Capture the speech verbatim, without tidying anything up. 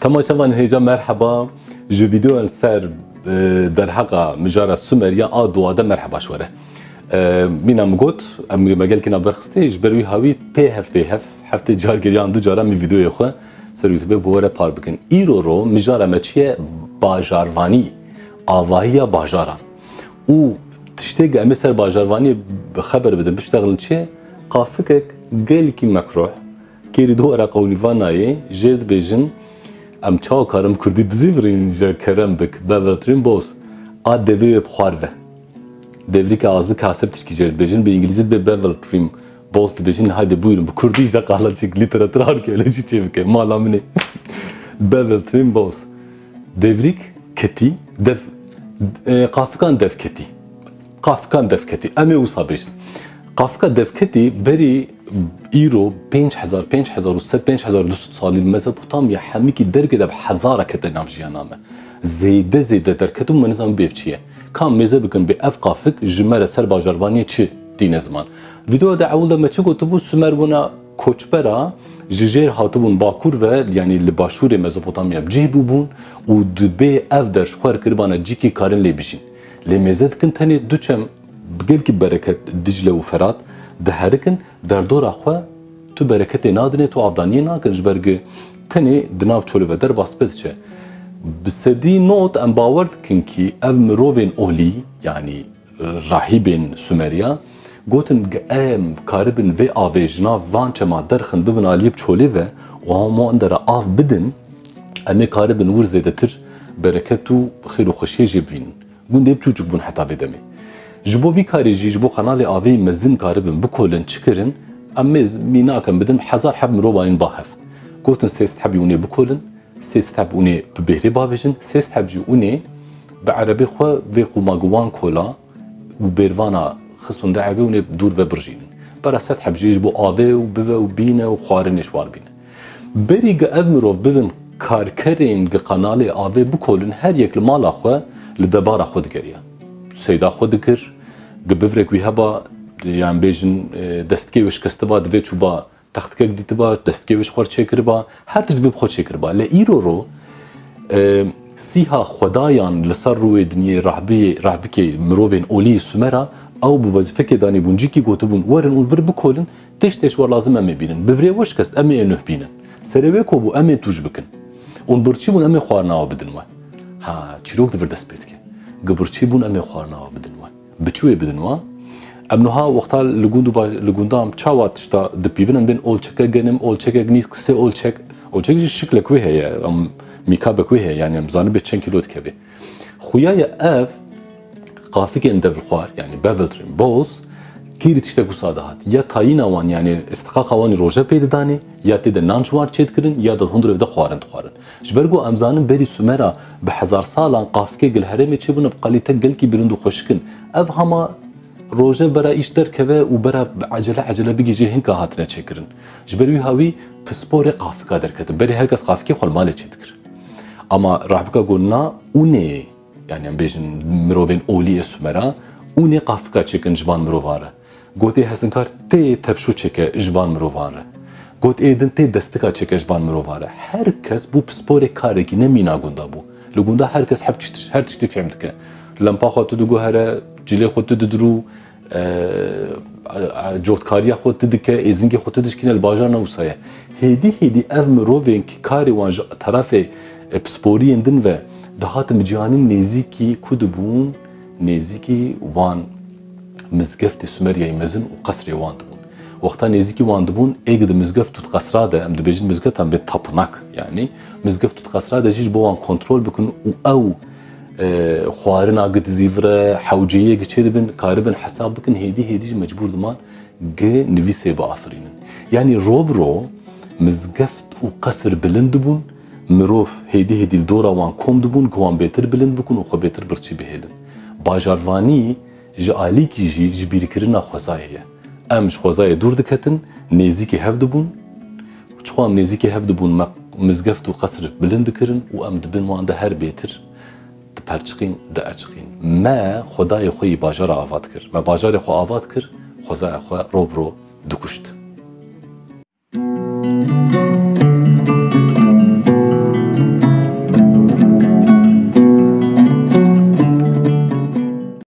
Temaşevan hêja merheba. Ji vîdeoyan ser, e, derheqa mijara Sumeriya a dua de merheba ji we re. E, mîna min got, em me gelkî na berxistê, ji ber wî hawî pê hev pê hev, heftê car geriyan du cara em vîdeoyê xwe ser YouTube bi we re par bikin. Îro ro mijara me çi ye? Bajarvanî, avahiya bajaran. Û tiştê ku em ê ser bajarvaniyê bi xeber bidin, biştexilin çi ye? Qafikek gelkî mekruh, kêrî dora qewnî va nayê, jêr dibêjin, em çawa karin bi kurdî bizîvirîn, ji kerem bik, Bevel Trim Boss, a devê wê bi xwar ve. Devrîke azli kasib tirkî jêr dibêjin, bi îngilîzî dibe Bevel Trim Boss, dibêjin, haydi buyurun, bi kurdî ji qalaçik lîteratura arkeolojî çê bike, mala min ê. Bevel Trim Boss. Devrîk ketî, dev, e, qafikan dev ketî. Qafikan dev ketî. Em ê wisa bêjin. Qafika dev ketî berî îro pênc hezar, pênc hezar û sed, pênc hezar û du sed salî li Mezopotamya hemikî dergê de bi hezara kete nav jiyana me. Zêde zêde derket û me nizanim bêv çi ye. Ka mêze bikin bê ev qafik ji me re ser bajarvaniyê çi tîne ziman. Vîdeoya de ewil de me çi gotibû, Sumer bûna koçbera ji jêr hatibûn bakur ve, yanî li başûrê Mezopotamya bi cih bûbûn û dibê ev der ji xwe re kiribana cîkî karin lê bijîn. Lê mêze dikin tenê du çem bi gelkî bereket Dicle û Ferat diherikin, derdora xwe tu bereketê nadinê, tu avdaniyê nakin, ji ber ku tenê di nav çolê ve derbas dibe diçe. Bi sedî nod em bawer dikin kî ev mirovên olî, yanî rahîbên Sumeriya, gotin, em karibin vê avê ji nav van çema derxin bibin aliyê bi çolê ve û hema endera av bidin, em ê karibin wir zêdetir bereket û xêr û xweşiyê jê bivînin. Gundê biçûçik bûn heta vê demê. Ji bo vî karê jî, ji bo qenalê avê yî mezin karibin bikolin, çi kirin? Em mêz mînakem bidin, hezar heb mirovan yên ba hev. Gotin, sê sed hebî hûn ê bikolin, sê sed heb hûn ê bi bêhrê bavêjin, sê sed heb jî hûn ê bi erebê xwe vê qûma ku wan kola û bêrvana xistin di erebê hûn ê dûr ve birjînin. Bera sed heb jî ji bo avê û bive û bîne û xwarinê ji wan bîne. Berî ku ev mirov bibin karkerên ku qenalê avê bikolin, her yek li mala xwe, li debara xwe digeriya. Seyda xwe dikir, ku bivrek wî heba, yan bêjin, e, destikê wê şikestiba, divê çûba textikek dîtiba, destikê wê ji xwe re çêkiriba, her tişt divê bi xwe çêkiriba. Lê îro ro, e, sîha xwedayan li ser rûyê dinyê rahbiyê, rahbikê mirovên olî Sumera, ew bi wezîfekê danîbûn, cîkî gotibûn, werin û vir bikolin, tiştê ji we lazim em ê bînin. Bivrê we şikest, em ê nuh bînin. Serê wê ko bû, em ê tûj bikin. Hûn birçî bûn, em ê xwarina we bidin we. Ha, çîrok di vir dest pê dike. Gi birçî bûn, em ê xwarina we bidin we. Bi çi wê bidin we? Em niha wexta li gund û ba-, li gunda em çawa tişta dipîvin, em bên olçeke genim, olçekek nîsk, sê olçek. Olçek jî şiklek wê heye, em mîkabek wê heye, yanî em zanibê çend kîlo dikeve. Xuya ye ev qafikên devirxwar, yanî Beveltrim Bowls, kêrî tiştek wisa dihat. Ya tayîna wan, yanî istiqaqa wan ê roje pê didanê, ya tê de nan ji wan çêdikirin, ya de hundirê de xwarin dixwarin. Ji ber ku em zanin berî Sumera bi hezar salan qafikê gil herêmê çêbûne bi kalîte gelkî bilind û xweşik in. Ev hema roje bera îş derkeve û bera bi ecele ecele bigihîje hinka hatine çêkirin. Ji ber wî hawî pisporê qafika derketin. Berê her kes qafikê xwe li malê çêdikir. Ama rahbika got na, ûnê, yanî em bêjin mirovên olî ê Sumera, ûnê qafika çêkin ji van mirovan re. Got ê hesinkar tê tevşo çêke ji van mirovan re. Got ê din tê destika çêke ji van mirovan re. Her kes bû pisporê karekî, ne mîna gunda bû. Li gunda her kes heb tişt-, her tiştî fêm dike. Lempa xwe tu diguhere, cilê xwe tu didirû, e, e, cotkariya xwe tu dike, êzingê xwe tu dişkîne, li bajar ne wisa ye. Hêdî hêdî ev mirovên ki karê wan ji terefê, e, pisporiyên din ve dihatin bi cihanî nêzîkî ku dibûn, nêzîkî wan mizgeftê Sumeryayê mezin û qesrê wan dibûn. Wexta nêzîkî wan dibûn, ê gi di mizgeft û di qesra de, em dibêjin mizgeftan bê tapınak, yanî mizgeft û di qesra de jî ji bo wan kontrol bikin û ew, e, xwarina gi dizîvire, hewceyiyê gi çêdibin, karibin hesab bikin, hêdî hêdî jî mecbûr diman gi nivîsê biafirînin. Yanî ro bi ro mizgeft û qesir bilind dibûn, mirov hêdî hêdî li dora wan kom dibûn, gi wan bêtir bilind bikin û xwe bêtir birçî bihêlin. Bajarvanî ji alîkî jî ji bîrkirina xwezayê ye. Em ji xwezayê dûr diketin, nêzîkî hev dibûn. Çixwe em nêzîkî hev dibûn, me mizgeft û qesr bilind dikirin û em di bin wan de her bêtir diperçiqîn, dieçiqîn. Me xwedayê xwe yî bajara ava dikir. Me bajarê xwe ava dikir, xwezaya xwe ro bi ro dikuşt.